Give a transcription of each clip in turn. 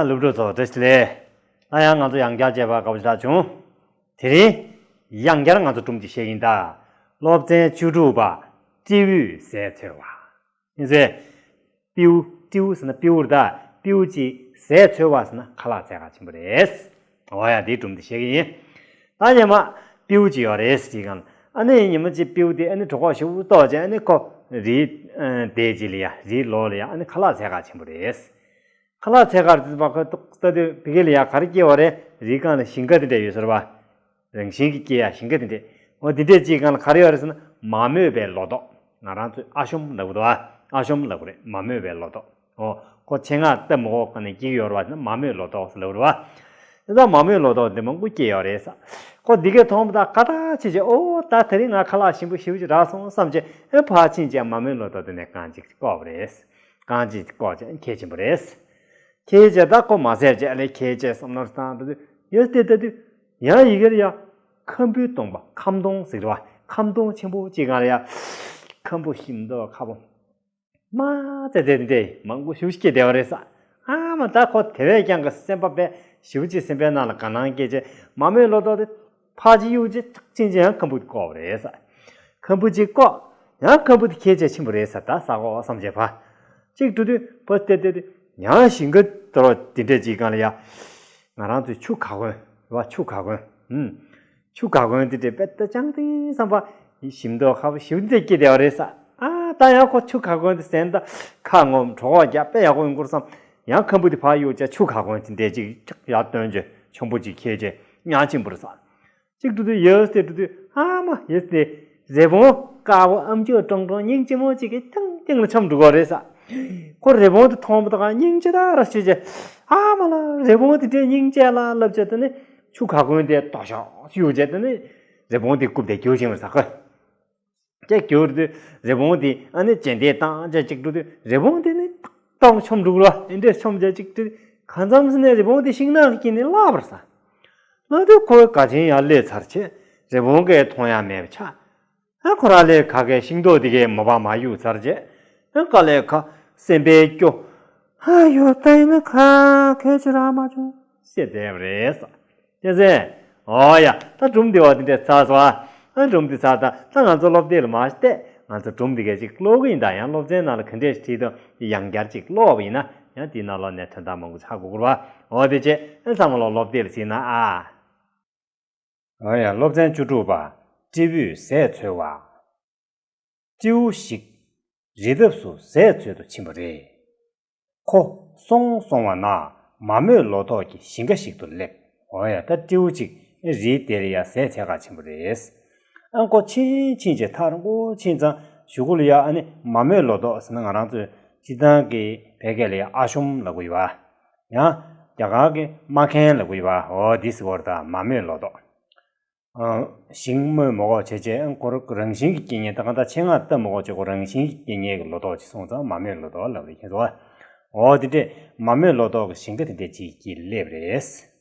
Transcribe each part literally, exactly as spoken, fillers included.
སློབ་ཕྲུག་ཚོ་བཀྲ་ཤིས་བདེ་ལེགས། ད་ཡང་ང་ཚོ་ཡང་བསྐྱར་མཇལ་བར་དགའ་པོ་ཞེ་དྲག་བྱུང་། དེ་རིང་ཡང་བསྐྱར་ང་ཚོ་སྒྲུང་ཅིག་བཤད་ཀྱིན་གདའ། སློབ་ཚན་བཅུ་དྲུག་པ། སྤྲེའུས་ཟས་འཚོལ་བ། ཡིན་ཟེར། སྤྲེའུ། སྤྲེའུ་ཟེར་ན་སྤྲེའུ་རེད་ད། སྤྲེའུ་གཅིག་ཟས་འཚོལ་བ་ཟེར་ན་ཁ་ལག་འཚོལ་ག་ཕྱིན་པ་རེད། འོ་ཡ། དེའི་སྒྲུང་དེ་བཤད་ཀྱི་ཡིན། ད་ཉི་མ་སྤྲེའུ་གཅིག་ཡོད་རེད་ཟེར་གྱི་གང་། ཨ་ནི་ཉི་མ་གཅིག་སྤྲེའུ་དེ་ཨ་ནི་གྲོད་ཁོག་ཞེ་པོ་ལྟོགས་བྱས། ཨ་ནི་ཁོ་རིའི་ཨ་སྡེ་གཅིག་ལ་ཡ། རིའི་ལོགས་ལ་ཡ་ཨ་ནི་ཁ་ལག་འཚོལ་ག་ཕྱིན་པ་རེད། ཁ་ལག་འཚོལ་ག་རེད་པ། ཁོ་ལྟ་དུས་ཕ་གི་ལ་ཡ་ག་རེ་སྐྱེས་པ་རེད། རིའི་སྒང་ལ་ཞིང་ཁ་དེ་འདྲ་ཡོད་ས་རེད་པ། རང་བཞིན་གྱིས་སྐྱེ་ཡ་ཞིང་ཁ་དེ་འདྲ། འོ་དེ་འདྲས་ཅིག་སྒང་ལ་ག་རེ་ཡོད་རེད་ཟེར་ན། མ་རྨོས་པའི་ལོ་ཏོག། ང་རང་ཚོས་ཨ་ཤོམ་ལབ་གི་འདུག་པ། ཨ་ཤོམ་ལབ་གི་རེད། མ་རྨོས་པའི་ལོ་ཏོག། འོ་ཁོ་ཆེད་མངགས་བཏབ་མ་དགོས་ག་ནས་སྐྱེ་གི་ཡོད་རེད་པ། མ་རྨོས་ལོ་ཏོག་ཟེར་ལབ་གི་རེད་པ། དེ་ད་མ་རྨོས་ལོ་ཏོག་དེ་མང་པོ་སྐྱེས་ཡོད་རེད་ཟེར། ཁོ་འདི་གས་མཐོང་པ་དང་དགའ་ཐག་ཆོད་བྱས། ཨོ་ད་དེ་རིང་ང་ཁ་ལག་ཞིམ་པོ་ཞེ་པོ་ཅིག་རག་སོང་བསམ་བྱས། ཨེ་ཕར་ཕྱིན་བྱས་མ་རྨོས་ལོ་ཏོག་དེ་ནས་རྐང་གཅིག་བཀོག་པ་རེད། རྐང་གཅིག་བཀོག་བྱས་ཁྱེར་ཕྱིན་པ་རེད། ཁྱེར་བྱས་ད་ཁོ་མ་ཟས་བྱས་ཨ་ལས་ཁྱེར་བྱས་བསམ་བློ་བཏང་། ད་དུས་ཡོད་དེ་ལྟ་དུས་ཡང་ཡི་གེར་ཡ་ཁམ་བུའི་སྡོང་པོ། ཁམ་སྡོང་ཟེར་བ། ཁམ་སྡོང་ཆེན་པོ་གཅིག་སྒང་ལ་ཡ་ཁམ་བུ་ཞིམ་མདོག་ཁ་པོ་དམར་ཙེ་ཙེ་དེ་འདྲ་མང་པོ་ཞེ་པོ་ཅིག་སྐྱེས་བསྡད་པ་རེད་ཟེར། ཨ་མ་ད་ཁོ་དེ་བས་ཀྱང་གི་སེམས་པ་དཔེ་ཞེ་པོ་ཅིག་སེམས་པའི་ནང་ལ་དགའ་སྣང་སྐྱེས་བྱས། མ་རྨོས་ལོ་ཏོག་དེ་ཕར་ཅིག་གཡུགས་བྱས་ཅིག་ཕྱིན་བྱས་ཡང་ཁམ་བུ་དེ་བཀོག་པ་རེད་ཟེར། ཁམ་བུ་གཅིག་བཀོག། ཡང་ཁམ་བུ་དེ་ཁྱེར་བྱས་ཕྱིན་པ་རེད་ཟེར། ད་ཟ་དགོས་བསམ་བྱས་ཕར་ཅིག་འགྲོ་དུས་ཕར་བལྟས་བལྟས་དུས་ཡང་ཞིང་ཁ་དེ་རུ་དེ་འདྲས་ཅིག་སྒང་ལ་ཡ། ང་རང་ཚོའི་ཆུ་ཁ་གོན་རེད་པ། ཆུ་ཁ་གོན། ཨུམ། ཆུ་ཁ་གོན་དེ་འདྲས་དཔེ་ད་ཅང་ཏིང་བསམ་པ་ཞིམ་མདོག་ཁ་པོ་ཞེ་པོ་དེ་སྐྱེས་བསྡད་པ་རེད་ཟེར། ཨ་ད་ཡང་ཁོ་ཆུ་ཁ་གོན་དེ་ཟས་ན་ད་ཁ་ངོམ་གྲོད་ཁོག་རྒྱགས་དཔེ་ཡག་པོ་ཡོང་གི་རེད་བསམ། ཡང་ཁམ་བུ་དེ་ཕར་གཡུགས་བྱས་ཆུ་ཁ་གོན་དེ་འདྲས་ཅིག་ཡར་བཏོན་བྱས་ཆུང་པོ་ཅིག་ཁྱེར་བྱས་ཡར་ཕྱིན་པ་རེད་ཟེར། ཅིག་འགྲོ་དུས་ཡོད་དེ་འགྲོ་དུས་ཨ་མ་ཡོད་དེ་རི་བོང་དཀར་པོ་ཨམ་ཅོག་ཀྲོང་ཀྲོང་སྙིང་རྗེ་མོ་ཅིག་གིས་ཐང་ཐང་ལ་འཆམ་འགྲོ་གི་རེད་ཟེར། ཁོ་རི་བོང་དེ་མཐོང་པ་དང་སྙིང་རྗེ་དྲག་ར་བྱས་བྱས། ཨ་མ་ལ་རི་བོང་དེ་འདྲས་སྙིང་རྗེ་ལ་ལབ་བྱས། དེ་ནས་ཆུ་ཁ་གོན་དེ་ལྡོག་ཤོག་གཡུགས་བྱས། དེ་ནས་རི་བོང་དེ་རྐུབ་དེ་རྒྱུག་ཕྱིན་པ་རེད་ཟེར་ཁོས། ཅེས་གྱུར་དུས་རི་བོང་དེ་ཨ་ནི་རྗེས་འདེད་བཏང་བྱས་ཅིག་འགྲོ་དུས་རི་བོང་དེ་ནི་ཏག་ཏག་མཆོངས་འགྲོ་གི་རེད་པ། འདི་འདྲས་མཆོངས་བྱས་ཅིག་འགྲོ་དུས་གང་འཚམ་ཟིན་ནས་རི་བོང་དེ་ཤིང་ནགས་ཀྱི་དཀྱིལ་ནས་བརླག་པ་རེད་ཟེར། བརླག་དུས་ཁོ་དགའ་ཆེན་ཡར་སླེབས་ཚར་བྱས། རི་བོང་གིས་མཐོང་ཡ་མེད་པ་ཆགས། ཨ་ཁོ་རང་ལས་ཁ་ཁའི་ཤིང་ཏོག་དེ་གས་མ་པ་མར་གཡུགས་ཚར་བྱས། ཨ་དཀའ་ལས་ཁག་སེམས་པའི་སྐྱོ། ཨ་ཡོ་ད་ཡིན་ན་ཁ་ཁོས་ཅི་རག་མ་བྱུང་ཟེར་བསྡད་པ་རེད་ཟེར། ཤེས་ཟིན། ཨོ་ཡ། ད་སྒྲུང་འདི་བ་འདི་འདྲས་ཚར་སོང་ཨ། ཨ་སྒྲུང་འདི་ཚར། ད་ད་ང་ཚོ་སློབ་དེབ་ལ་མར་བལྟས། ང་ཚོ་སྒྲུང་འདི་གས་ཅིག་ཀློག་གི་ཡིན། ད་ཡང་སློབ་ཚན་ནང་ལ་ག་འདྲས་ཤིག་བྲིས་འདུག་ཡང་བསྐྱར་ཅིག་ཀློག་པ་ཡིན་ན་ཡང་དེའི་ནང་ལོགས་ནས་དོན་དག་མང་པོ་ཆགས་དགོས་ཀྱི་རེད་པ། འོ་དེ་བྱས་ཨ་ཚང་མ་ལོག་སློབ་དེབ་ལ་གཟིགས་ན་ཨ། ཨོ་ཡ། སློབ་ཚན་བཅུ་དྲུག་པ། སྤྲེའུས་ཟས་འཚོལ་བ། སྤྲེའུ་ཞིག་རི་འདབས་སུ་ཟས་འཚོལ་དུ་ཕྱིན་པ་རེད། ཁོ་སོང་སོང་བ་ན་མ་རྨོས་ལོ་ཏོག་གི་ཞིང་ཁ་ཞིག་ཏུ་སླེབས། འོ་ཡ། ད་སྤྲེའུ་གཅིག་རི་དེར་ཡ་ཟས་འཚོལ་ག་ཕྱིན་པ་རེད། ཨ་ཁོ་ཕྱིན་ཕྱིན་བྱས་ཐག་རིང་པོ་ཕྱིན་ཙང་གཞུག་གུ་ལ་ཡ་ཨ་ནི་མ་རྨོས་ལོ་ཏོག་ཟེར་ན་ང་རང་ཚོས་སྤྱིར་བཏང་གི་བོད་སྐད་ལ་ཡ་ཨ་ཤོམ་ལབ་ཀྱི་ཡོད་པ། ཡང་རྒྱ་གར་གྱི་མ་ཁན་ལབ་ཀྱི་ཡོད་པ། འོ་འདི་ཟེར་བ་རེད། ད་མ་རྨོས་ལོ་ཏོག་ཨ། ཞིང་རྨོས་མ་དགོས་བྱས་བྱས་ཁོ་རང་བཞིན་གྱིས་སྐྱེ་མཁན། ད་གང་ལྟར་ཆེད་མངགས་བཏབ་མ་དགོས་བྱས་ཁོ་རང་བཞིན་གྱིས་སྐྱེ་མཁན་གྱི་ལོ་ཏོག་ཅིག་སོང་ཙང་མ་རྨོས་ལོ་ཏོག་ལབ་རེད་ཁྱེད་ཚོ། འོ་དེ་འདྲས་མ་རྨོས་ལོ་ཏོག་གི་ཞིང་ཁ་དེ་འདྲས་ཅིག་གི་སླེབས་རེད།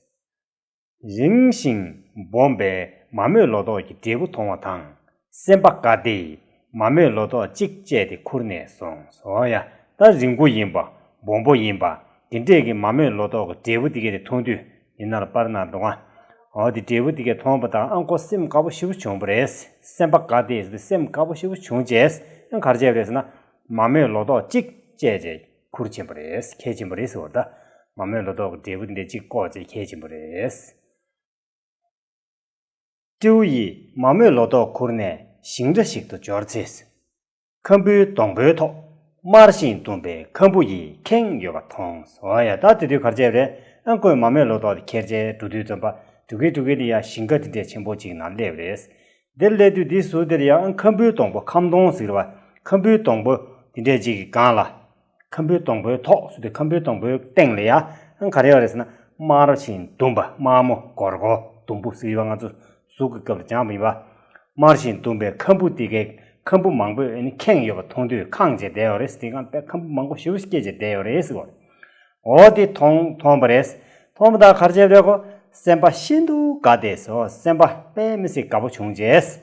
རིང་ཞིང་སྦོམ་པའི་མ་རྨོས་ལོ་ཏོག་གི་འབྲས་བུ་མཐོང་བ་དང་། སེམས་པ་དགའ་སྟེ་མ་རྨོས་ལོ་ཏོག་གཅིག་བཅད་དེ་ཁུར་ནས་སོང་སོང་ཡ། ད་རིང་པོ་ཡིན་པ་སྦོམ་པོ་ཡིན་པ་དེ་འདྲས་ཀྱི་མ་རྨོས་ལོ་ཏོག་གི་འབྲས་བུ་དེ་གས་དེ་མཐོང་དུས་ཡིན་ན་ལ་པར་ན་འདུག་ཨ། འོ་དེ་འབྲས་བུ་དེ་གས་མཐོང་བ་དང་ཨ་ཁོ་སེམས་དགའ་པོ་ཞེ་པོ་བྱུང་བ་རེད། སེམས་པ་དགའ་སྟེ་ཟེར་དུས་སེམས་དགའ་པོ་ཞེ་པོ་བྱུང་བྱས་ཨ་ག་རེ་བྱས་པ་རེད་ཟེར་ན། མ་རྨོས་ལོ་ཏོག་གཅིག་བཅད་བྱས་ཁུར་ཕྱིན་པ་རེད། ཁྱེར་ཕྱིན་པ་རེད་ཟེར་བ་རེད། ད་མ་རྨོས་ལོ་ཏོག་གི་འབྲས་བུ་དེ་འདྲས་གཅིག་བཀོག་བྱས་ཁྱེར་ཕྱིན་པ་རེད། སྤྲེའུ་ཡིས་མ་རྨོས་ལོ་ཏོག་ཁུར་ནས་ཞིང་ཁ་ཞིག་ཏུ་འབྱོར་ཚེ། ཁམ་བུའི་སྡོང་པོའི་ཐོག་དམར་ཞིང་ཟླུམ་པའི་ཁམ་བུ་ཡིས་ཁེངས་ཡོད་པ་མཐོང་སོང་ཡ། ད་དེ་དུས་ག་རེ་བྱས་པ་རེད། ཨ་ཁོས་མ་རྨོས་ལོ་ཏོག་དེ་ཁྱེར་བྱས་འགྲོ་དུས་ཙམ་པ་འགྲོ་གིན་འགྲོ་གིན་དེ་ཡ་ཞིང་ཁ་དེ་འདྲས་ཆེན་པོ་ཅིག་ནང་སླེབས་རེད། དེར་སླེབས་དུས་དེའི་ཟུར་དེར་ཡང་ཁམ་བུའི་སྡོང་པོ། ཁམ་སྡོང་ཟེར་བ། ཁམ་བུའི་སྡོང་པོ་དེ་འདྲས་ཅིག་གི་སྒང་ལ། ཁམ་བུའི་སྡོང་པོའི་ཐོག་ཟེར་དུས་ཁམ་བུའི་སྡོང་པོའི་སྟེང་ལ་ཡང་ག་རེ་ཡོད་རེད་ཟེར་ན། དམར་ཞིང་ཟླུམ་པ། དམར་མོ་སྒོར་སྒོར་ཟླུམ་པོ་ཟེར་བ་ང་ཚོ་གཟུགས་ཀྱི་སྐབས་ལ་སྦྱངས་པ་ཡིན་པ། དམར་ཞིང་ཟླུམ་པའི་ཁམ་བུ་དེ་གའི་ཁམ་བུ་མང་པོས་ཨ་ནི་ཁེངས་ཡོད་པ་མཐོང་དུས་ཁེངས་བྱས་བསྡད་ཡོད་རེད། དེ་སྒང་དཔེ་ཁམ་བུ་མང་པོ་ཞེ་པོ་སྐྱེས་བྱས་བསྡད་ཡོད་རེད་ཟེར་བ། འོ་དེ་མཐོང་མཐོང་བ་རེད། མཐོང་བ་དང་ག་རེ་བྱས་པ་རེད། ཁོ་སེམས་པ་ཤིན་ཏུ་དགའ་སྟེ་སོ། སེམས་པ་དཔེ་མི་སྲིད་དགའ་པོ་བྱུང་བྱས།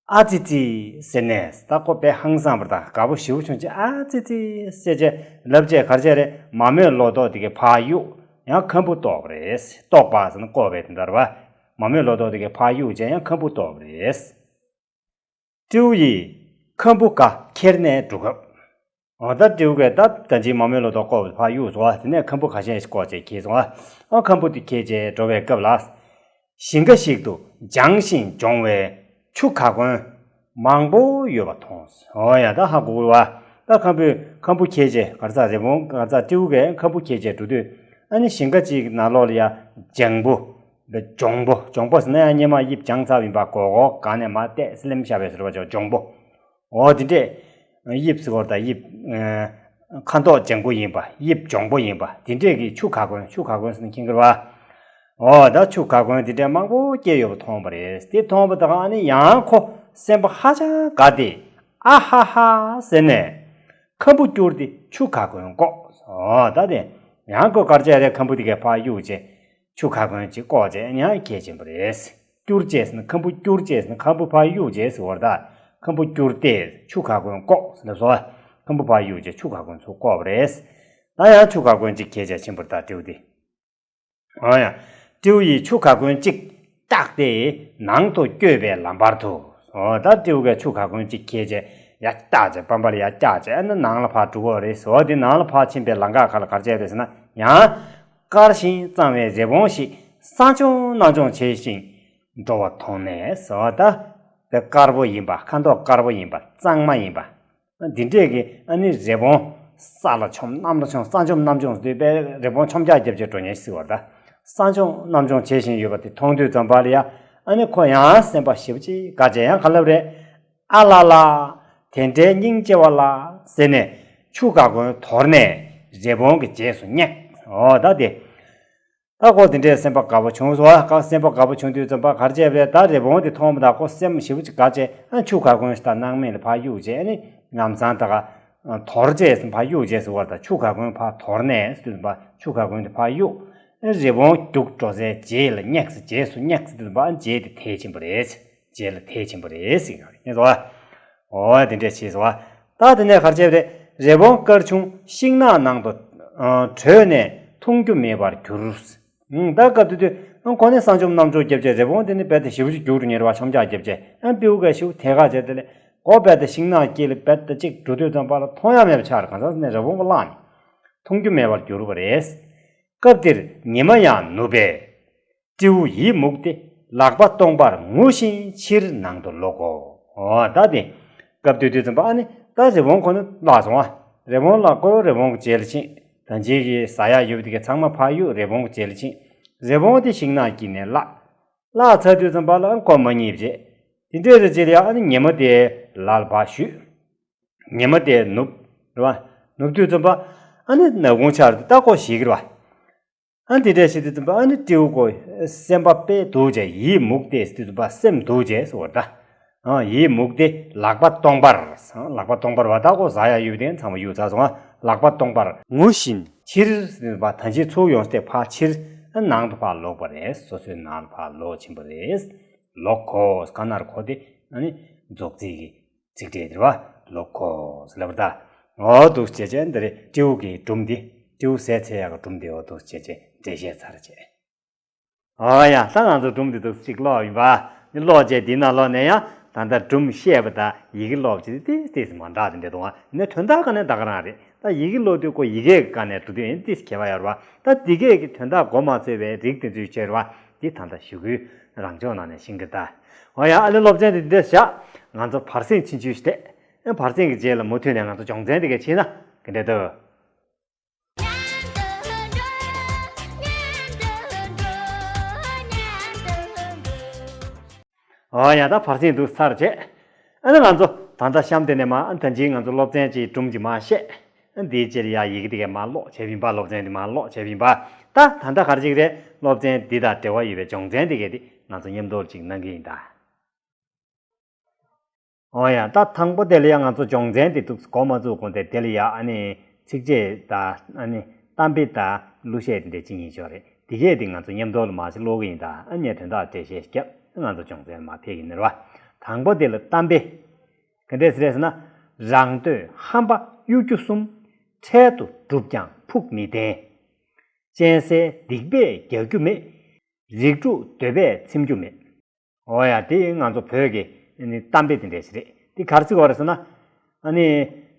ཨ་ཙི་ཙི་ཟེར་ནས་ད་ཁོ་དཔེ་ཧང་སངས་པ་དང་དགའ་པོ་ཞེ་པོ་བྱུང་བྱས། ཨ་ཙི་ཙི་ཟེར་བྱས་ལབ་བྱས་ག་རེ་བྱས་རེད། མ་རྨོས་ལོ་ཏོག་དེ་གའི་ཕར་གཡུགས། ཡང་ཁམ་བུ་བཏོག་པ་རེད། བཏོག་པ་ཟེར་ན་བཀོག་པའི་དོན་དག་རེད་བ། མ་རྨོས་ལོ་ཏོག་དེ་གའི་ཕར་གཡུག་བྱས་ཡང་ཁམ་བུ་བཏོག་པ་རེད། སྤྲེའུ་ཡིས་ཁམ་བུ་ག་ཁྱེར་ནས་འགྲོ་སྐབས། འོ་ད་སྤྲེའུ་གས་ད་ད་ཅིག་མ་རྨོས་ལོ་ཏོག་བཀོག་པའི་ཕར་གཡུག་སོང་བ། དེ་ནས་ཁམ་བུ་ག་ཤེད་ཞིག་བཀོག་བྱས་ཁྱེར་སོང་བ། ཨ་ཁམ་བུ་དེ་ཁྱེར་བྱས་འགྲོ་བའི་སྐབས་ལ། ཞིང་ཁ་ཞིག་ཏུ་ལྗང་ཞིང་གྱོང་བའི་ཆུ་ག་གོན་མང་པོ་ཡོད་པ་མཐོང་། འོ་ཡ་ད་ཧ་གོ་གི་རེད་བ། ད་ཁམ་བུས་ཁམ་བུ་ཁྱེར་བྱས་ག་རེ་ཟ། རི་བོང་ག་རེ་ཟ། སྤྲེའུ་གས་ཁམ་བུ་ཁྱེར་བྱས་འགྲོ་དུས། ཨ་ནི་ཞིང་ཁ་ཅིག་ནང་ལོགས་ལ་ཡ་ལྗང་བུ། གྱོང་པོ། གྱོང་པོ་ཟེར་ན་ཡང་སྔོན་མ་དབྱིབས་བྱང་ཚར་བ་ཡིན་པ། གོ་གོ་གང་ནས་མར་བལྟས་སི་ལེམ་བཞག་པའི་ཟེར་བ་ཅོ་གྱོང་པོ། འོ་དེ་འདྲས། དབྱིབས་ཟེར་བ་དང་དབྱིབས། ཁ་མདོག་ལྗང་གུ་ཡིན་པ། དབྱིབས་གྱོང་པོ་ཡིན་པ་དེ་འདྲས་ཀྱི་ཆུ་ག་གོན། ཆུ་ག་གོན་ཟེར་ན་མཁྱེན་གྱི་རེད་བ། འོ་ད་ཆུ་ག་གོན་དེ་འདྲས་མང་པོ་སྐྱེས་ཡོད་པ་མཐོང་བ་རེད། དེ་མཐོང་བ་དང་ཨ་ནི་ཡང་ཁོ་སེམས་པ་ཧ་ཅང་དགའ་སྟེ། ཨ་ཧ་ཧ་ཟེར་ནས། ཁམ་བུ་བསྐྱུར་ཏེ་ཆུ་ག་གོན་བཀོག་འོ་ད་དེ་ཡང་ཁོ་ག་རེ་བྱས་རེད། ཁམ་བུ་དེ་གའི་ཕར་གཡུག་བྱས། ཆུ་ག་གོན་ཅིག་བཀོག་བྱས་ཡང་ཁྱེར་ཕྱིན་པ་རེད། བསྐྱུར་བྱས་ཟེར་ན་ཁམ་བུ་བསྐྱུར་བྱས་ཟེར་ན་ཁམ་བུ་ཕར་གཡུག་བྱས་ཟེར་བ་རེད་ད། ཁམ་བུ་བསྐྱུར་ཏེ་ཆུ་ག་གོན་བཀོག་ཟེར་ལབ་སོང་བ། ཁམ་བུ་ཕར་གཡུག་བྱས་ཆུ་ག་གོན་ཚུར་བཀོག་པ་རེད། ད་ཡང་ཆུ་ག་གོན་ཅིག་ཁྱེར་བྱས་ཕྱིན་པ་རེད་ད་སྤྲེའུ་དེ། འོ་ཡ། སྤྲེའུ་ཡིས་ཆུ་ག་གོན་གཅིག་བཏགས་ཏེ་ནང་དུ་བསྐྱོད་པའི་ལམ་བར་དུ། འོ་ད་སྤྲེའུ་གས་ཆུ་ག་གོན་གཅིག་ཁྱེར་བྱས་ཡར་བཏགས་བྱས། པམ་པ་ལ་ཡར་བཀྱགས་བྱས། ཨ་ནི་ནང་ལ་ཕར་འགྲོ་གི་རེད་ཟེར་བ། དེ་ནང་ལ་ཕར་ཕྱིན་པའི་ལམ་ཁ་ཁ་ལ་ག་རེ་བྱས་རེད་ཟེར་ན། ཡང་དཀར་ཞིང་གཙང་བའི་རི་བོང་ཞིག་ས་མཆོང་གནམ་མཆོང་བྱེད་བཞིན་འགྲོ་བ་མཐོང་ནས་ཟེར་བ། ད་དེ་དཀར་པོ་ཡིན་པ། ཁ་མདོག་དཀར་པོ་ཡིན་པ། གཙང་མ་ཡིན་པ། འདི་འདྲས་ཀྱི་ཨ་ནི་རི་བོང་ས་ལ་མཆོངས་གནམ་ལ་མཆོངས། ས་མཆོངས་གནམ་མཆོངས་ཟེར་དུས་དཔེ་རི་བོང་མཆོང་རྒྱག་རྒྱབ་བྱས་འགྲོ་མཁན་ཞིག་ཟེར་བ་རེད་ད། ས་མཆོངས་གནམ་མཆོངས་བྱེད་བཞིན་ཡོད་པ་དེ་མཐོང་དུས་ཙམ་པ་ལ་ཡ། ཨ་ནི་ཁོ་ཡང་སེམས་པ་ཞེ་པོ་ཅིག་དགའ་བྱས་ཡང་ག་ལབ་རེད། ཨ་ལ་ལ། དེ་འདྲའི་སྙིང་རྗེ་བ་ལ་ཟེར་ནས་ཆུ་ག་གོན་དོར་ནས་རི་བོང་གི་རྗེས་སུ་སྙེགས། འོ་ད་དེ། ད་ཁོ་དེ་འདྲའི་སེམས་པ་དགའ་པོ་བྱུང་སོང་བ། སེམས་པ་དགའ་པོ་བྱུང་དུས་ཙམ་པ་ག་རེ་བྱས་པ་རེད། ད་རི་བོང་དེ་མཐོང་བ་དང་ཁོ་སེམས་ཞེ་པོ་ཅིག་དགའ་བྱས། ཨ་ཆུ་ག་གོན་ཞིག་དང་སྣང་མེད་ལ་ཕར་གཡུག་བྱས། ཨ་ནི་ཉམས་ཚང་ད་ག་དོར་བྱས་ཟིན། ཕར་གཡུག་བྱས་ཟེར་བ་རེད་ད། ཆུ་ག་གོན་ཕར་དོར་ནས་ཟེར་དུས་ཙམ་པ་ཆུ་ག་གོན་དེ་ཕར་གཡུག་ཨ་རི་བོང་རྒྱུག་འགྲོ་སའི་རྗེས་ལ་སྙེགས་ཟེར། རྗེས་སུ་སྙེགས་ཟེར་དུས་ཙམ་པ་ཨ་རྗེས་དེ་དེད་ཕྱིན་པ་རེད། རྗེས་ལ་དེད་ཕྱིན་པ་རེད་ཟེར་གྱི་ཡོད་རེད། ངས་ཟེར་བ། འོ་དེ་འདྲས་བྱས་སོང་བ། ད་དེ་ནས་ག་རེ་བྱས་པ་རེད། རི་བོང་དཀར་ཆུང་ཤིང་ནགས་ནང་དུ་ཨ་བྲོས་ནས་མཐོང་རྒྱུ་མེད་པར་གྱུར། ཨང་ད་སྐབས་དེ་དུས་ཨང་ཁོ་ནི་ས་མཆོངས་གནམ་མཆོངས་རྒྱབ་བྱས། རི་བོང་དེ་ནི་རྦད་དེ་ཞེ་པོ་ཅིག་རྒྱུག་འགྲོ་མཁན་རེད་བ། མཆོང་རྒྱག་རྒྱབ་བྱས། ཨང་སྤྲེའུ་གས་ཞེ་པོ་དེད་ཁ་བྱས། དེ་ལས་ཁོ་རྦད་དེ་ཤིང་ནགས་དཀྱིལ་ལ་རྦད་དེ་ཅིག་འགྲོ་དུས་ཙམ་པ་ལ་མཐོང་ཡ་མེད་པ་ཆགས་རེད། གང་ཟག་ནི་རི་བོང་གིས་བླངས་ནས་མཐོང་རྒྱུ་མེད་པར་གྱུར་པ་རེད། སྐབས་དེར་ཉི་མ་ཡང་ནུབ་པས། སྤྲེའུ་ཡིད་མུག་སྟེ་ལག་པ་སྟོང་པར་ངུ་བཞིན་ཕྱིར་ནང་དུ་ལོག་གོ། འོ་ད་དེ། སྐབས་དེ་དུས་ཙམ་པ་ཨ་ནི་ད་རི་བོང་ཁོ་ན་བརླག་སོང་བ། རི་བོང་བརླག་གོ། རི་བོང་གི་རྗེས་ལ་ཕྱིན། ད་ཅིག་གི་ཟ་ཡག་ཡོད་པ་དེ་གའི་ཚང་མ་ཕར་གཡུགས། རི་བོང་གི་རྗེས་ལ་ཕྱིན། རི་བོང་དེ་ཤིང་ནགས་དཀྱིལ་ནས་བརླག་བརླག་ཚར་དུས་ཙམ་པ་ལ་ཁོ་མ་རྙེད་པ་བྱས། དེ་འདྲའི་རེ་རྗེས་ལ་ཡ་ཨ་ནི་ཉི་མ་དེ་ལ་ལ་ཕར་བཞུད། ཉི་མ་དེ་ནུབ། རེད་བ། ནུབ་དུས་ཙམ་པ་ཨ་ནི་ནག་ཁུང་ཆགས་རེད། ད་ཁོ་ཞེད་ཀྱི་རེད་བ། ཨ་འདི་འདྲས་བྱེད་དུས་ཙམ་པ་ཨ་ནི་སྤྲེའུ་ཁོ་སེམས་པ་དཔེ་སྡུག་བྱས། ཡིད་མུག་སྟེ་ཟེར་དུས་ཙམ་པ་སེམས་སྡུག་བྱས་ཟེར་བ་རེད་ད། ཨ་ཡིད་མུག་སྟེ་ལག་པ་སྟོང་པར། ལག་པ་སྟོང་པར་བ་ད་ཁོ་ཟ་ཡག་ཡོད་པ་དེ་ཚང་མ་གཡུགས་ཚར་སོང་ང་། ལག་པ་སྟོང་པར་ངུ་བཞིན་ཕྱིར་ཟེར་དུས་ཙམ་པ་ད་ཅིག་ཚུར་ཡོང་སྟེ་ཕར་ཕྱིར་ནང་དུ་ཕར་ལོག་པ་རེད། སོ་སོའི་ནང་ལ་ཕར་ལོག་ཕྱིན་པ་རེད། ལོག་གོ། ག་ན་རེ་གོ་དེ་ཨ་ནི་རྫོགས་ཚིག་གི་ཚིག་ཕྲད་དེ་རེད་བ། ལོག་གོ་ཟེར་ལབ་པ་རེད་ད། འོ་འདུག་སེ་བྱས་བྱས་འདི་རེད། སྤྲེའུ་གི་སྒྲུང་འདི། སྤྲེའུ་ཟས་འཚོལ་ཡག་གི་སྒྲུང་འདི་འོ་འདུག་སེ་བྱས་བྱས་འགྲེལ་བཤད་ཚར་བྱས། འོ་ཡ། ད་ང་ཚོ་སྒྲུང་འདི་འདུག་སེ་ཅིག་ཀློག་ཡིན་པ། འདི་ཀློག་བྱས་འདི་ནང་ལོགས་ནས་ཡང་ད་ལྟ་སྒྲུང་བཤད་པ་དང་ཡི་གེ་ཀློག་བྱས་ཏིས་ཏིས་མ་འདྲ་དེ་འདྲ་འདུག་ཨ། ནི་དོན་དག་ག་ནས་ད་ག་རང་རེད། ད་ཡི་གེ་ཀློག་དུས་ཁོ་ཡི་གེ་གི་སྒང་ནས་འགྲོ་དུས་ཡིན་ཏིས་ཁྱད་པར་ཡོད་རེད་བ། ད་འདི་གས་ཀྱི་དོན་དག་མགོ་མ་ཚོས་པའི་རིགས་དེ་ཚོའི་ཕྱིར་བ། འདི་ད་ལྟ་ཞུ་གུའི་རང་སྦྱོང་ནང་ནས་ཤེས་ཀྱི་རེད་ད། འོ་ཡ། ཨ་ལེ་སློབ་ཚན་འདི་འདིར་བཞག་ང་ཚོ་བར་གསེང་ཆུང་ཆུང་ཞིག་བལྟས། ཨ་བར་གསེང་གི་རྗེས་ལ་མུ་མཐུད་ནས་ང་ཚོ་སྦྱོང་ཚན་འདི་གས་ཕྱིན་ན་ག་འདྲ་འདུག་འོ་ཡ། ད་བར་གསེང་འདུག་ཚར་བྱས། ཨ་ནི་ང་ཚོ་ད་ལྟ་གཤམ་དེ་ནས་མར་ཨ་ད་ཅིག་ང་ཚོ་སློབ་ཚན་གྱི་སྒྲུང་ཅིག་མར་བཤད། ཨ་འདིའི་རྗེས་ལ་ཡ་ཡི་གེ་དེ་གས་མར་ཀློག་བྱས་པ་ཡིན་པ། སློབ་ཚན་འདི་མར་ཀློག་བྱས་པ་ཡིན་པ། ད་ད་ལྟ་ག་རེ་ཅིག་རེད། སློབ་ཚན་འདི་དང་འབྲེལ་བ་ཡོད་པའི་སྦྱོང་ཚན་དེ་གས་དེ་ང་ཚོ་མཉམ་དུ་ཅིག་གནང་གི་ཡིན་ད། འོ་ཡ། ད་དང་པོ་དེ་ལ་ཡང་ང་ཚོ་སྦྱོང་ཚན་དེ་འདུག་གོ་མ་བཙུགས་གོང་དེ་དེ་ལ་ཡ་ཨ་ནི་ཚིགས་བཅད་དང་ཨ་ནི་གཏམ་དཔེ་དང་གླུ་གཞས་དེ་འདྲ་ཅིག་ཡིན་ཆོག་རེད། དེ་གས་དེ་ང་ཚོ་མཉམ་དུ་ལ་མར་ཅིག་ཀློག་གི་ཡིན་ད། ཨ་ངས་དོན་དག་འགྲེལ་བཤད་བརྒྱབ། ང་ཚོ་སྦྱོང་ཚན་མར་ཕེབས་ཀྱི་ཡིན་ནི་རེད་བ། དང་པོ་དེ་ལ་གཏམ་དཔེ་ག་འདྲས་ཟེར་ཟེར་ན། རང་འདོད་ཧམ་པ་གཡོ་སྒྱུ་གསུམ། འཕྲལ་དུ་བསྒྲུབས་ཀྱང་ཕུགས་མི་བརྟན། སྤྱན་གསལ་སྡིག་པས་རྒྱག་རྒྱུ་མེད། རིགས་དྲུག་འདོད་པས་ཚིམ་རྒྱུ་མེད། འོ་ཡ། དེ་ང་ཚོ་བོད་ཀྱི་ནི་གཏམ་དཔེ་དེ་འདྲ་ཞིག་རེད། དེ་ག་རེ་ཟེར་བ་རེད་ཟེར་ན། ཨ་ནི་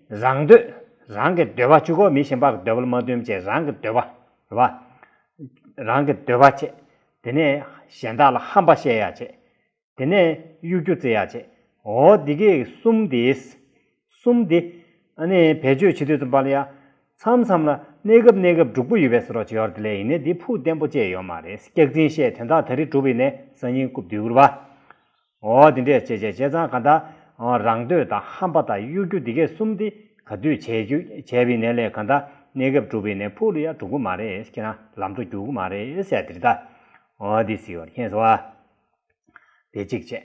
རང་འདོད། རང་གི་འདོད་པ་གཅིག་པོ། མི་གཞན་པ་གི་འདོད་པ་ལ་མ་བསྟུན་བྱས། རང་གི་འདོད་པ་རེད་བ། རང་གི་འདོད་པ་བྱས། དེ་ནས་གཞན་དག་ལ་ཧམ་པ་བཤད་ཡ་བྱས། དེ་ནས་གཡོ་སྒྱུ་རྩི་ཡ་བྱས། འོ་འདི་གས་གསུམ་དེ། གསུམ་དེ་ཨ་ནི་བེད་སྤྱོད་བྱེད་དུས་ཙམ་པ་ལ་ཡ། མཚམས་མཚམས་ལ་གནས་སྐབས་གནས་སྐབས་འབྲུག་པོ་ཡོད་པའི་བཟོ་འདྲ་ཅིག་ཡོད་རེད། དེ་ལས་ཡིན་ནའི་འདི་ཕུགས་བརྟན་པོ་ཅིག་ཡོད་མ་རེད། སྐྱག་རྫུན་བཤད། དོན་དག་ད་རེས་གྲུབ་པ་ཡིན་ནའི་སང་ཉིན་རྐུབ་བསྡུས་དགོས་རེད་བ། འོ་དེ་འདྲས་བྱས་བྱས་བྱས་ཙང་གང་ལྟར་རང་འདོད་དང་ཧམ་པ་དང་གཡོ་སྒྱུ་འདི་གས་གསུམ་དེ་ག་དུས་བྱས་རྒྱུ་བྱས་པ་ཡིན་ནའི་ལས། གང་ལྟར་གནས་སྐབས་གྲུབ་པ་ཡིན་ནའི་ཕུགས་ལ་ཡ་འགྲོ་གི་མ་རེད། ཁྱེད་རང་ལམ་འགྲོ་འགྱུར་གི་མ་རེད་ཟེར་ཡ་དེ་རེད་ད། འོ་འདི་ཟེར་བ་རེད། མཁྱེན་སོང་བ། དེ་གཅིག་བྱས།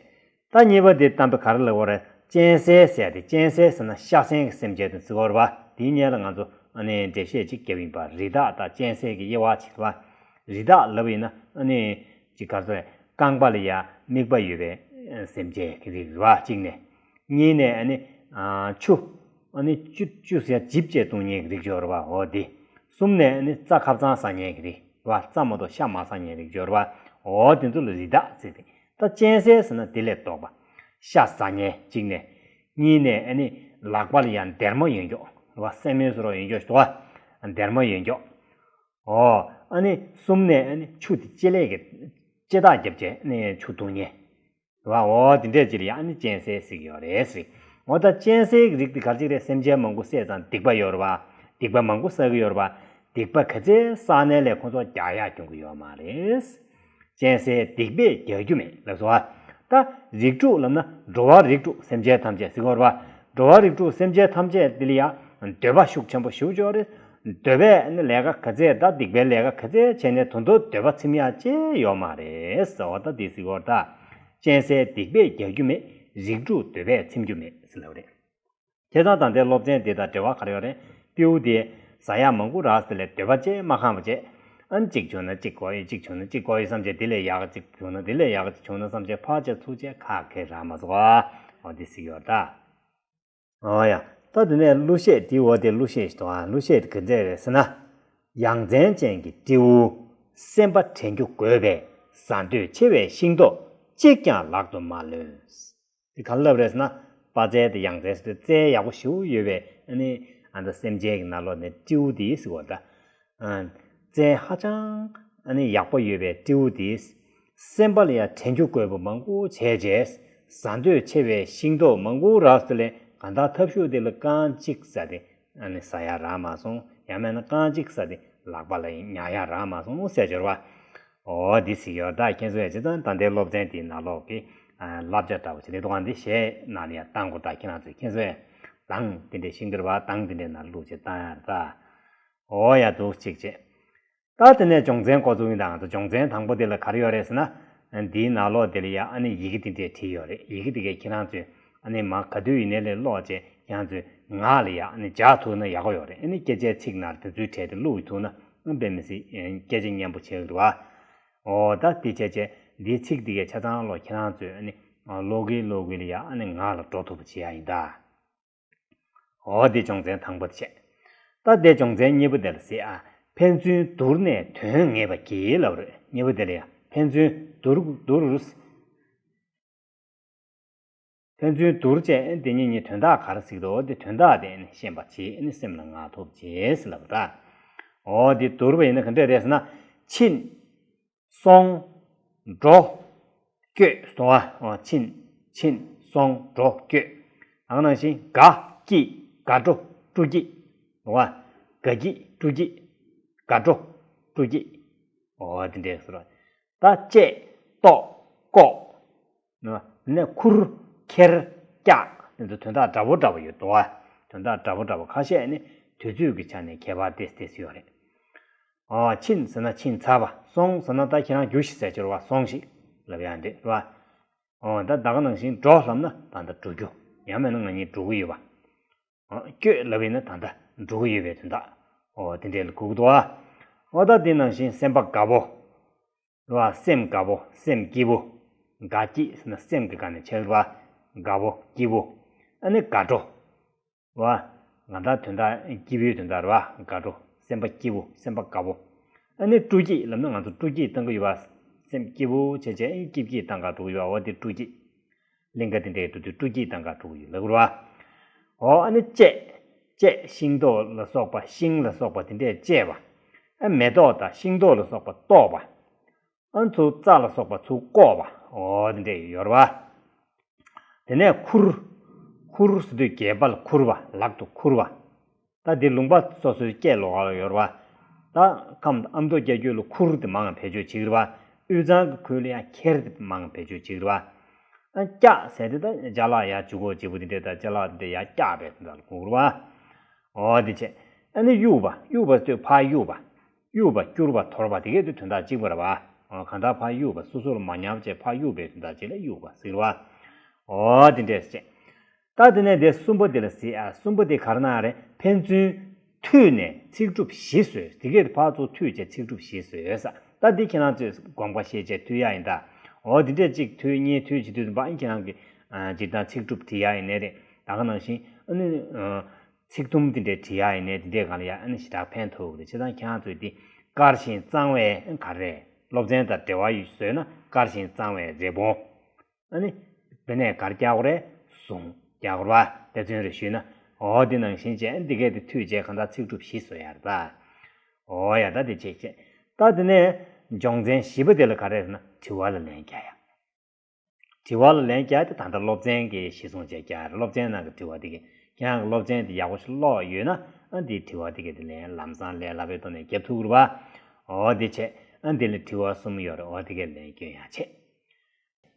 ད་གཉིས་པ་དེ་གཏམ་དཔེ་ག་རེ་ལབ་དགོས་རེད། སྤྱན་གསལ་ཟེར་ཏེ། སྤྱན་གསལ་ཟེར་ན་ཤ་གསེང་གི་སེམས་ཅན་དེ་ཟེར་དགོས་རེད་པ། དེའི་སྔོན་ལ་ང་ཚོ་ཨ་ནི་འགྲེལ་བཤད་ཅིག་བརྒྱབ་ཡིན་པ། རི་དྭགས་དང་སྤྱན་གསལ་གྱི་དབྱེ་བ་ཕྱེ་བ། རི་དྭགས་ལབ་ཡིན་ན་ཨ་ནི་ཅིག་ག་རེ་ཟེར། རྐང་པ་ལ་ཡ་རྨིག་པ་ཡོད་པའི་སེམས་ཅན་གྱི་རིགས་རེད་པ། གཅིག་ནས། གཉིས་ནས་ཨ་ནི་ཆུ། ཨ་ནི་ཆུ་ཆུ་ཟེར་ཡ་འཇིབ་བྱས་བཏུང་མཁན་གྱི་རིགས་ཡོད་རེད་པ། འོ་དེ། གསུམ་ནས་ཨ་ནི་རྩྭ་ཁ་རྩང་ཟ་མཁན་གྱི་རིགས་རེད་པ། རྩྭ་མ་གཏོགས་ཤ་མ་ཟ་མཁན་རིགས་ཡོད་རེད་པ། འོ་དེ་ཚོ་ལ་རི་དྭགས་ཟེར་ཏེ། ད་སྤྱན་གསལ་ཟེར་ན་དེ་ལས་ལྡོག་པ། ཤ་ཟ་མཁན་གཅིག་ནས། གཉིས་ནས་ཨ་ནི་ལག་པ་ལ་ཡང་སྡེར་མོ་ཡོད་མཁན་རེད་པ། སེན་མོ་ཟེར་རོ་ཡོད་མཁན་ཞིག་འདུག་པ། སྡེར་མོ་ཡོད་མཁན། འོ། ཨ་ནི་གསུམ་ནས་ཨ་ནི་ཆུ་དེ་ལྕེ་ལས་ཀྱི་ལྕེ་ཐག་བརྒྱབ་བྱས་ཨ་ནི་ཆུ་བཏུང་མཁན་རེད་པ། འོ་དེ་འདྲས་ཅིག་ལ་ཡ་ཨ་ནི་སྤྱན་གསལ་ཟེར་གྱི་ཡོད་རེད་ཟེར། འོ་ད་སྤྱན་གསལ་གྱི་རིགས་དེ་ག་རེ་ཅིག་རེད། སེམས་ཅན་མང་པོ་བསད་ཙང་སྡིག་པ་ཡོད་རེད་པ། སྡིག་པ་མང་པོ་བསགས་ཀྱི་ཡོད་རེད་པ། སྡིག་པ་ག་ཚད་བསགས་ནའི་ལས་ཁོ་ཚོ་རྒྱག་ཡག་འབྱུང་གི་ཡོད་མ་རེད། སྤྱན་གསལ་སྡིག་པས་རྒྱག་རྒྱུ་མེད་ལབ་སོང་བ། ད་རིགས་དྲུག་ལབ་ན་འགྲོ་བ་རིགས་དྲུག་སེམས་ཅན་ཐམས་ཅད་ཟེར་གྱི་ཡོད་རེད་པ། འགྲོ་བ་རིགས་དྲུག་སེམས་ཅན་ཐམས་ཅད་འདི་ལ་ཡ་འདོད་པ་ཤུགས་ཆེན་པོ་ཞེ་པོ་ཅིག་ཡོད་རེད། འདོད་པས་ནི་ལས་ཀ་ག་ཚད་དང་། སྡིག་པའི་ལས་ཀ་ག་ཚད་བྱས་ནས་ད་དུང་འདོད་པ་ཚིམ་ཡག་ཅིག་ཡོད་མ་རེད་ཟེར་བ། ད་འདི་ཟེར་གྱི་ཡོད་རེད་ད། སྤྱན་གསལ་སྡིག་པས་རྒྱག་རྒྱུ་མེད། རིགས་དྲུག་འདོད་པས་ཚིམ་རྒྱུ་མེད་ཟེར་ལབ་རེད། བྱས་ཙང་ད་ལྟའི་སློབ་ཚན་འདི་དང་འབྲེལ་བ་ག་རེ་ཡོད་རེད། སྤྲེའུ་དེ་ཟ་ཡག་མང་པོ་རག་ཟེར་ལས་འདོད་པ་ཅིག་མ་ཁེངས་པ་བྱས། ཨ་ནི་གཅིག་བྱུང་ན་གཅིག་དགོས་ཡོད། གཅིག་བྱུང་ན་གཅིག་དགོས་ཡོད་བསམ་བྱས། དེ་ལས་ཡག་གཅིག་བྱུང་ན་དེ་ལས་ཡག་གཅིག་བྱུང་ན་བསམ་བྱས་ཕར་བྱས་ཚུར་བྱས་ཁ་གེ་རག་མ་སོང་བ། འོ་འདི་ཟེར་གྱི་ཡོད་རེད་ད། འོ་ཡ། ད་དེ་ནས་གླུ་གཞས་དེའི་འོག་དེ་གླུ་གཞས་ཤིག་འདུག་ཨ། གླུ་གཞས་དེ་ག་འདྲས་རེད་ཟེར་ན། ཡ་མཚན་ཅན་གྱི་སྤྲེའུ། སེམས་པ་དྲན་རྒྱུ་དགོས་པས། ཟ་འདོད་ཆེ་བའི་ཤིང་ཏོག་གཅིག་ཀྱང་ལག་ཏུ་མ་ལོན། དེ་ག་རེ་ལབ་རེད་ཟེར་ན། དཔའ་རྩལ་དེ། ཡ་མཚན་ཟེར་དུས་རྩལ་ཡག་པོ་ཞེ་པོ་ཡོད་པའི་ཨ་ནི་ཨ་ད་སེམས་ཅན་གྱི་ནང་ལོགས་ནས་སྤྲེའུ་དེ་ཟེར་བ་ད། ཨ། རྩལ་ཧ་ཅང་ཨ་ནི་ཡག་པོ་ཡོད་པའི་སྤྲེའུ་དེ། སེམས་པ་ལ་ཡ་དྲན་རྒྱུ་དགོས་པ་མང་པོ་བྱས་རྗེས། ཟ་འདོད་ཆེ་བའི་ཤིང་ཏོག་མང་པོ་རག་སོང་ལས། གང་ལྟར་ཐབས་ཤུགས་དེ་ལ་རྐང་གཅིག་ཟ་དེ་ཨ་ནི་ཟ་ཡ་རག་མ་སོང་། ཡང་མིན་ན་རྐང་གཅིག་ཟ་དེ་ལག་པ་ལ་ཉར་ཡ་རག་མ་སོང་ཟེར་གྱི་ཡོད་རེད་པ། འོ་འདི་ཟེར་གྱི་ཡོད་རེད་ད། མཁྱེན་སོང་ངས། བྱས་ཙང་ད་ལྟའི་སློབ་ཚན་དེའི་ནང་ལོགས་ཀྱི་ཨ་བསླབ་བྱ་འདྲ་པོ་ཅིག་རེད་འདུག་ག་འདི་གཞས་ནང་ལ་ཡ་བཏང་དགོས་ད། ཁྱེད་རང་ཚོས་མཁྱེན་སོང་ངས། གདངས་དེ་འདྲས་ཤེས་ཀྱི་རེད་པ། གདངས་དེ་འདྲས་ནང་བླུགས་བྱས་བཏང་ཡ་རེད་ད། འོ་ཡ། འདུག་གཅིག་བྱས། ད་དེ་ནས་སྦྱོང་ཚན་འགོ་བཙུགས་ཡིན་ད། ང་ཚོ་སྦྱོང་ཚན་དང་པོ་དེ་ལ་ག་རེ་ཡོད་རེད་ཟེར་ན། འདིའི་ནང་ལོགས་དེ་ལ་ཡ་ཨ་ནི་ཡི་གེ་དེ་འདྲས་བྲིས་ཡོད་རེད། ཡི་གེ་དེ་གས་ཁྱེད་རང་ཚོས་ཨ་ནི་མར་ག་དུས་ཡིན་ནའི་ལས་ཀློག་བྱས། ཁྱེད་རང་ཚོས་ངག་ལ་ཡ་ཨ་ནི་སྦྱར་ཐུབ་ན་ཡག་པོ་ཡོད་རེད། ཨ་ནི་སྐད་ཆའི་ཚིག་ནང་དེ་ཚོའི་གྲས་དེ་བླུགས་ཐུབ་ན་དཔེ་མི་སྲིད་སྐད་ཆ་སྙན་པོ་ཆགས་ཀྱི་རེད་པ། འོ་ད་དེ་བྱས་བྱས་འདིའི་ཚིག་དེ་གས་ཆ་ཚང་ལོ་ཁྱེད་རང་ཚོས་ཨ་ནི་ཀློག་གིན་ཀློག་གིན་ལ་ཡ་ཨ་ནི་ངག་ལ་འགྲོ་ཐུབ་པ་བྱེད་ཡ་ཡིན་ད། འོ་དེ་སྦྱོང་ཚན་དང་པོ་དེ་བྱས། ད་དེ་སྦྱོང་ཚན་གཉིས་པ་དེ་ལ་གཟིགས་ཨ། ཕན་ཚུན་བསྡུར་ནས་དོན་ངེས་པ་གྱིས་ལབ་རེད། གཉིས་པ་དེ་ལ་ཡ་ཕན་ཚུན་བསྡུར་བསྡུར། ཕན་ཚུན་བསྡུར་བྱས་དེ་གཉིས་གཉིས་དོན་དག་ག་རེ་གཟིགས་འདུག་དེ་དོན་དག་དེ་ནི་ཤེས་པར་བྱེད། ནི་སེམས་ལ་མངའ་ཐུབ་བྱེད་ཟེར་ལབ་ར། འོ་དེ་བསྡུར་བ་ཡིན་ན་ག་འདྲས་རེད་ཟེར་ན། ཕྱིན། སོང་། འགྲོ། བསྐྱོད་སོང་བ། ཕྱིན། ཕྱིན། སོང་། འགྲོ། བསྐྱོད། ཨ་ནང་བཞིན་དགའ། སྐྱིད། དགའ་སྤྲོ། སྤྲོ་སྐྱིད། འོ། དགའ་སྐྱིད། སྤྲོ་སྐྱིད། དགའ་སྤྲོ། སྤྲོ་སྐྱིད། འོ་དེ་འདྲས་ཟེར་བ། ད་བཅད། བཏོག་ལྐོག་ནས་ཁུར། ཁྱེར། བཀྱག་དེ་ཚོ་དོན་དག་འདྲ་པོ་འདྲ་པོ་ཡོད་དོ། དོན་དག་འདྲ་པོ་འདྲ་པོ་ཁ་ཤས་ནི་དུས་ཚོད་ཀྱི་ཆ་ནས་ཁྱད་པར་ཏོག་ཙམ་ཡོད་རེད། ཨོ། ཕྱིན་ཟེར་ན་ཕྱིན་ཚར་བ། སོང་ཟེར་ན་ད་ཁྱེད་རང་རྒྱུགས་ཤིག་ཟེར་གྱི་རེད་བ། སོང་ཞིག་ལབ་ཡ་འདི་རེད་བ། ཨོ། ད་ད་ག་ནང་བཞིན་འགྲོ་ལབ་ན་ད་ལྟ་འགྲོ་རྒྱུ། ཡང་མིན་ན་ང་གཉིས་འགྲོ་གི་ཡོད་བ། ཨོ། བསྐྱོད་ལབ་ཡིན་ན་ད་ལྟ་འགྲོ་གི་ཡོད་པའི་དོན་དག་ཨོ། དེ་འདྲས་ལ་གོ་གི་འདུག་བ། ཨོ། ད་དེ་ནང་བཞིན་སེམས་པ་དགའ་པོ། རེད་བ། སེམས་དགའ་པོ། སེམས་སྐྱིད་པོ། དགའ་སྐྱིད་ཟེར་ན་སེམས་ཀྱི་སྒང་ནས་ཆགས་རེད་བ། དགའ་པོ། སྐྱིད་པོ། ཨ་ནི་དགའ་སྤྲོ། བ། ང་ད་དོན་དག་སྐྱིད་པོའི་དོན་དག་རེད་བ། དགའ་སྤྲོ། སེམས་པ་སྐྱིད་པོ། སེམས་པ་དགའ་པོ། ཨ་ནི་སྤྲོ་སྐྱིད་ལབ་ན་ང་ཚོ་སྤྲོ་སྐྱིད་གཏང་གི་ཡོད་པ། སེམས་སྐྱིད་པོ་བྱས་བྱས་ཨ་ནི་སྐྱིད་སྐྱིད་གཏང་ག་འགྲོ་གི་ཡོད་པ། འོ་དེ་སྤྲོ་སྐྱིད། གླིང་ག་དེ་འདྲའི་འགྲོ་དུས་སྤྲོ་སྐྱིད་གཏང་ག་འགྲོ་གི་ཡོད་ལབ་དགོས་རེད་བ། འོ་ཨ་ནི་བཅད། བཅད་ཤིང་ཏོག་ལ་སོགས་པ་ཤིང་ལ་སོགས་པ་དེ་འདྲས་བཅད་པ། ཨ་མེ་ཏོག་དང་ཤིང་ཏོག་ལ་སོགས་པ་བཏོག་པ། ཨ་ཚུར་རྩྭ་ལ་སོགས་པ་ཚུར་བཀོག་པ། འོ་དེ་འདྲས་ཡོད་རེད་བ། དེ་ནས་ཁུར། ཁུར་ཟེར་དུས་སྒལ་པ་ལ་ཁུར་བ། ལག་ཏུ་ཁུར་བ། ད་འདི་ལུང་པ་སོ་སོའི་སྐད་ལོགས་ཀ་ལ་ཡོད་རེད་བ། ད་ཁམས་ཨ་མདོ་རྒྱ་བརྒྱུད་ལ་ཁུར་དེ་མང་བ་བེད་སྤྱོད་བྱེད་ཀྱི་རེད་བ། དབུས་གཙང་གི་ཁུལ་ལ་ཡང་ཁེར་དེ་མང་བ་བེད་སྤྱོད་བྱེད་ཀྱི་རེད་བ། ཨ་སྐྱག་ཟེར་དེ་ད་ཅ་ལག་ཡར་འཇུག་གོ་བྱེད་པོ་དེ་འདྲས། ད་ཅ་ལག་དེ་འདྲས་ཡར་སྐྱག་པའི་དོན་དག་ལ་གོ་དགོས་རེད་བ། འོ་དེ་བྱས། ཨ་ནི་གཡུག་པ། གཡུག་པ་ཟེར་དུས་ཕར་གཡུག་པ། གཡུག་པ་བསྐྱུར་བ་དོར་བ་དེ་གའི་དེ་དོན་དག་གཅིག་པ་རེད་བ། འོ་གང་ལྟར་ཕར་གཡུག་པ། སོ་སོར་མ་ཉར་བྱས་ཕར་གཡུག་པའི་དོན་དག་ཅིག་ལ་གཡུག་པ་ཟེར་བ། འོ་དེ་འདྲས་བྱས། ད་དེ་ནས་དེ་གསུམ་པ་དེ་ལ་གཟིགས་ཨ། གསུམ་པ་དེ་ག་རེ་གནང་རེད། ཕན་ཚུན་མཐུད་ནས་ཚིག་གྲུབ་བཞི་བཟོས། དེ་གས་ཕར་ཚུར་མཐུད་བྱས་ཚིག་གྲུབ་བཞི་བཟོས་ས། ད་འདི་ཁྱེད་རང་ཚོས་དགོངས་པ་བཞེས་བྱས་མཐུད་ཡ་ཡིན་ད། འོ་དེ་འདྲས་གཅིག་མཐུད་གཉིས་མཐུད་བྱེད་དུས་ཙམ་པ་ཨ་ཁྱེད་རང་གི་ཨ་སྤྱིར་བཏང་ཚིག་གྲུབ་བྲིས་ཡ་ཡིན་ནའི་རེད། ད་ག་ནང་བཞིན་ཨ་ནི་ཨ་ཚིག་དུམ་དེ་འདྲས་བྲིས་ཡ་ཡིན་ནའི་དེ་འདྲས་སྒང་ལ་ཡ་ཨ་ནི་ཞེ་དྲག་ཕན་ཐོགས་ཀྱི་རེད། བྱས་ཙང་ཁྱེད་རང་ཚོས་འདི་དཀར་ཞིང་གཙང་བའི་ག་རེ་རེད། སློབ་ཚན་དང་འབྲེལ་བ་ཡོད་བཟོས་ན་དཀར་ཞིང་གཙང་བའི་རི་བོང་། ཨ་ནི། དེ་ནས་ག་རེ་རྒྱག་དགོས་རེད། ཟུང་རྒྱག་དགོས་རེད་བ། དཔེ་མཚོན་རེ་ཞུས་ན། འོ་འདི་ནང་བཞིན་བྱས་འདི་གས་དེ་མཐུད་བྱས་གང་ལྟར་ཚིག་གྲུབ་བཞི་བཟོ་ཡ་རེད་ད། འོ་ཡ་ད་དེ་བྱས་བྱས། ད་དེ་ནས་སྦྱོང་ཚན་བཞི་པ་དེ་ལ་ག་རེ་ཟེར་ན་དྲི་བ་ལ་ལན་རྒྱག་ཡ། དྲི་བ་ལ་ལན་རྒྱག་དེ་ད་ལྟ་སློབ་ཚན་གྱི་གཞི་བཟུང་བྱས་རྒྱག་ཡ་རེད། སློབ་ཚན་ནང་གི་དྲི་བ་དེ་གས་ཁྱེད་རང་གི་སློབ་ཚན་དེ་ཡག་པོ་ཞིག་ཀློག་ཡོད་ན་ཨ་འདིའི་དྲི་བ་དེ་གས་དེ་ལན་ལམ་སང་ལས་སླ་པོའི་ཐོག་ནས་རྒྱབ་ཐུབ་ཀྱི་རེད་བ། འོ་དེ་བྱས་ཨ་འདི་ལ་དྲི་བ་གསུམ་ཡོད་རེད། འོ་དེ་གས་ལན་སྐྱོན་ཡ་བྱས།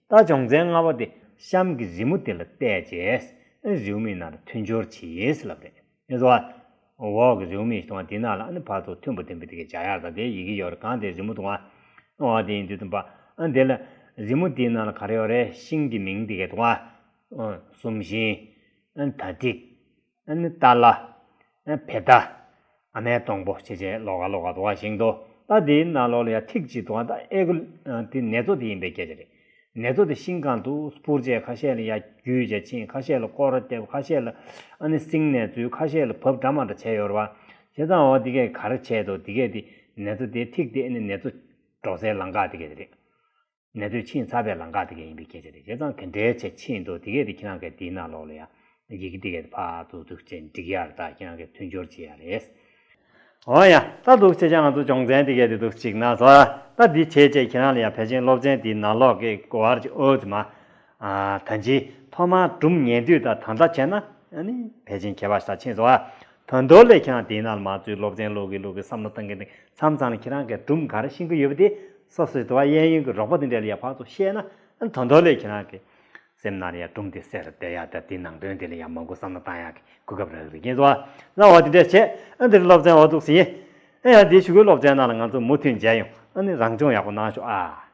ད་སྦྱོང་ཚན་ལྔ་པ་དེ་གཤམ་གྱི་རི་མོ་དེ་ལ་བལྟས་རྗེས་རེའུ་མིག་ནང་ལ་མཐུན་སྦྱོར་གྱིས་ལབ་རེད། ངེས་སོ། འོག་གི་རེའུ་མིག་སྟོང་དེ་ནང་ལ་ཨ་ནི་ཕར་ཚུར་མཐུན་པ་མཐུན་པ་དེ་གས་སྦྱར་ཡག་ད་དེ་ཡི་གེ་ཡོད་རེད། གང་དེ་རི་མོ་འདུག་ཨ། འོ་དེ་ཡིན་དུས་ཙམ་པ་ཨ་འདི་ལ་རི་མོ་དེའི་ནང་ལ་ག་རེ་ཡོད་རེད། ཤིང་གི་མིང་དེ་གས་འདུག་ཨ། གསུམ་ཤིང་། ཨ་ནི་ད་ཏིག་ཨ་ནི་ཏཱ་ལ། ཨ་བེ་ཏ། ཨ་མའི་སྡོང་པོ་བྱས་བྱས་ལོགས་ཀ་ལོགས་ཀ་འདུག་པ་ཞིག་འདུག་ད་དེའི་ནང་ལོགས་ལ་ཡ་ཐིག་གཅིག་འདུག་ད་ཨེ་ཀུ་དེ་ནེ་ཙོ་དེ་ཡིན་པའི་སྐད་ཆ་རེད། ནེ་ཙོ་དེ་ཤིང་སྒང་དུ་སྤུར་བྱས་ཁ་ཤས་ལ་ཡ་བརྒྱུས་བྱས་ཕྱིན། ཁ་ཤས་ལ་སྐོར་ར་བརྒྱབ། ཁ་ཤས་ལ་ཨ་ནི་སིང་ནས་འཛུལ། ཁ་ཤས་ལ་བབས་འདྲ་མ་འདྲ་བྱས་ཡོད་རེད་པ། བྱས་ཙང་འོ་དེ་གས་ག་རེ་བྱས་འདུག་དེ་གས་དེ་ནེ་ཙོ་དེ་ཐིག་དེ་ཨ་ནི་ནེ་ཙོ་འགྲོ་སའི་ལམ་ཁ་དེ་གས་དེ་རེད། ནེ་ཙོ་ཕྱིན་ཚར་བའི་ལམ་ཁ་དེ་གས་ཡིན་པའི་སྐད་ཆ་རེད། བྱས་ཙང་ག་འདྲའི་བྱས་ཕྱིན་འདུག་དེ་གས་དེ་ཁྱེད་རང་གིས་དེའི་ནང་ལོགས་ལ་ཡ་ཡི་གེ་དེ་གས་དེ་ཕར་ཚུར་ཚུར་བྱས་འགྲིག་ཡ་རེད། ད་ཁྱེད་རང་གིས་མཐུན་སྦྱོར་བྱེད་ཡ་རེད། འོ་ཡ། ད་འདུག་བྱས་ཙང་ང་ཚོ་སྦྱོང་ཚན་དེ་གས་དེ་འདུག་གཅིག་ན་སོ། ད་འདི་བྱས་རྗེས་ཁྱེད་རང་ལ་ཡ་ཕལ་ཆེར་སློབ་ཚན་འདིའི་ནང་ལོགས་ཀྱི་གོ་བར་གྱི་འོ་ཙི་མ། ཨ་ད་ཅི་ཐོག་མར་སྒྲུང་ཉན་དུས་དང་ད་ལྟ་བྱས་ན་ཨ་ནི་ཕལ་ཆེར་ཁྱད་པར་ཞེ་དྲག་ཕྱིན་སོང་ཨ། ད་དུང་ལས་ཁྱེད་རང་དེའི་ནང་ལ་མ་ཚུད་སློབ་ཚན་ཀློག་གི་ཀློག་གི་བསམ་བློ་བཏང་གི་འདུག་མཚམས་མཚམས་ལ་ཁྱེད་རང་གིས་སྒྲུང་ག་རེ་ཤེས་ཀྱི་ཡོད་པ་དེ་སོ་སོའི་དུ་བ་གཡས་གཡོན་གྱི་རོགས་པ་དེ་འདྲ་ལ་ཡ་ཕར་ཚུར་བཤད་ན་ཨ་ནི་ད་དུང་ལས་ཁྱེད་རང་གི་སེམས་ནང་ལ་ཡ་སྒྲུང་དེ་གསལ་རུ་བསྡད་ཡ་དང་དེའི་ནང་དོན་དེ་ལ་ཡ་མང་པོ་བསམ་བློ་བཏང་ཡ་གི་གོ་སྐབས་རག་གི་རེད། ཁྱེད་ཚོ་ཨ་ལ་འོ་དེ་འདྲ་བྱས་ཨ་འདིར་སློབ་ཚན་འོ་འདུག་ཟིན་ཨ་ཡ་འདི་གཞུག་གུའི་སློབ་ཚན་ནང་ལ་ང་ཚོ་མུ་མཐུད་མཇལ་ཡོང་། ཨ་ནི་རང་སྦྱོང་ཡག་པོ་གནང་ཤོག་ཨ།